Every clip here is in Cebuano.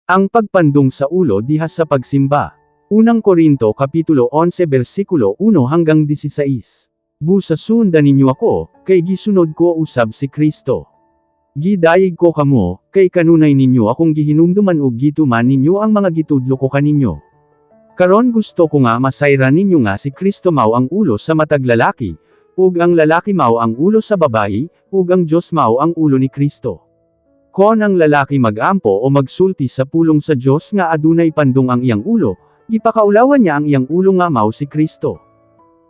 Ang pagpandong sa ulo diha sa pagsimba. Unang Korinto kapitulo 11 bersikulo 1 hanggang 16. Busa sundan ninyo ako, kay gisunod ko usab si Kristo. Gidayeg ko kamo, kay kanunay ninyo akong gihinumduman ug gituman ninyo ang mga gitudlo ko kaninyo. Karon gusto ko nga masayran ninyo nga si Kristo mao ang ulo sa matag lalaki, ug ang lalaki mao ang ulo sa babayi, ug ang Dios mao ang ulo ni Kristo. Kon ang lalaki mag-ampo o magsulti sa pulong sa Dios nga adunay pandong ang iyang ulo, gipakaulawan niya ang iyang ulo nga mao si Kristo.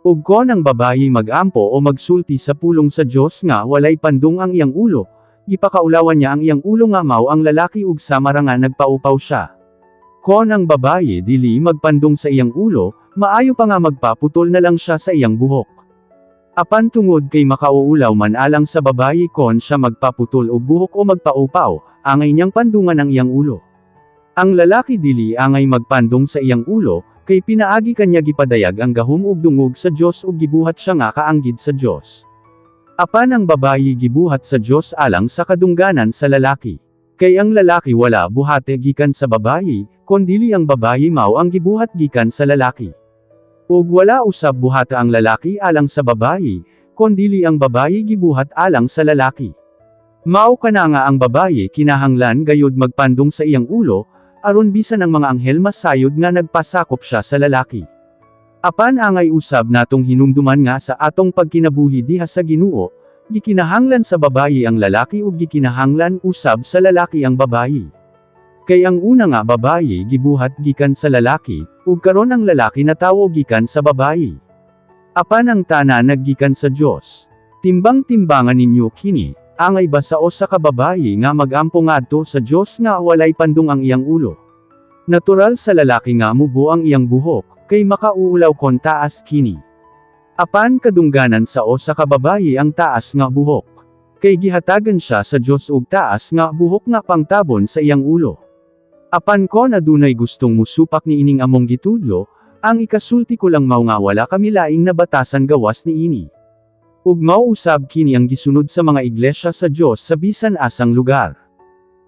Ug kon ang babayi mag-ampo o magsulti sa pulong sa Dios nga walay pandong ang iyang ulo, gipakaulawan niya ang iyang ulo nga mao ang lalaki ug sama ra nga nagpaupaw siya. Kon ang babayi dili magpandong sa iyang ulo, maayo pa nga magpaputol na lang siya sa iyang buhok. Apan tungod kay makauulaw man alang sa babayi kon siya magpaputol og buhok o magpaupaw, angay niyang pandungan ang iyang ulo. Ang lalaki dili angay magpandong sa iyang ulo, kay pinaagi kanya gipadayag ang gahom ug dungog sa Dios ug gibuhat siya nga kaanggid sa Dios. Apan ang babayi gibuhat sa Dios alang sa kadungganan sa lalaki. Kay ang lalaki wala buhate gikan sa babayi, kondili ang babayi mao ang gibuhat gikan sa lalaki. Ug wala usab buhata ang lalaki alang sa babayi, kondili ang babayi gibuhat alang sa lalaki. Mao kana nga ang babayi kinahanglan gayud magpandong sa iyang ulo, aron bisan ang mga anghel masayod nga nagpasakop siya sa lalaki. Apan angay usab natong hinumduman nga sa atong pagkinabuhi diha sa Ginoo, gikinahanglan sa babayi ang lalaki ug gikinahanglan usab sa lalaki ang babayi. Kay ang una nga babayi gibuhat gikan sa lalaki, ug karon ang lalaki natawo gikan sa babayi. Apan ang tanan naggikan sa Dios. Timbang-timbangan ninyo kini, angay ba sa usa ka babayi nga mag-ampo ngadto sa Dios nga walay pandong ang iyang ulo? Natural sa lalaki nga mubo ang iyang buhok, kay makauulaw kon taas kini. Apan kadungganan sa usa ka babayi ang taas nga buhok. Kay gihatagan siya sa Dios og taas nga buhok nga pangtabon sa iyang ulo. Apan kon adunay gustong musupak niining among gitudlo, ang ikasulti ko lang mao nga wala kami laing nabatasan gawas niini. Ug mao usab kini ang gisunod sa mga iglesia sa Dios sa bisan asang lugar.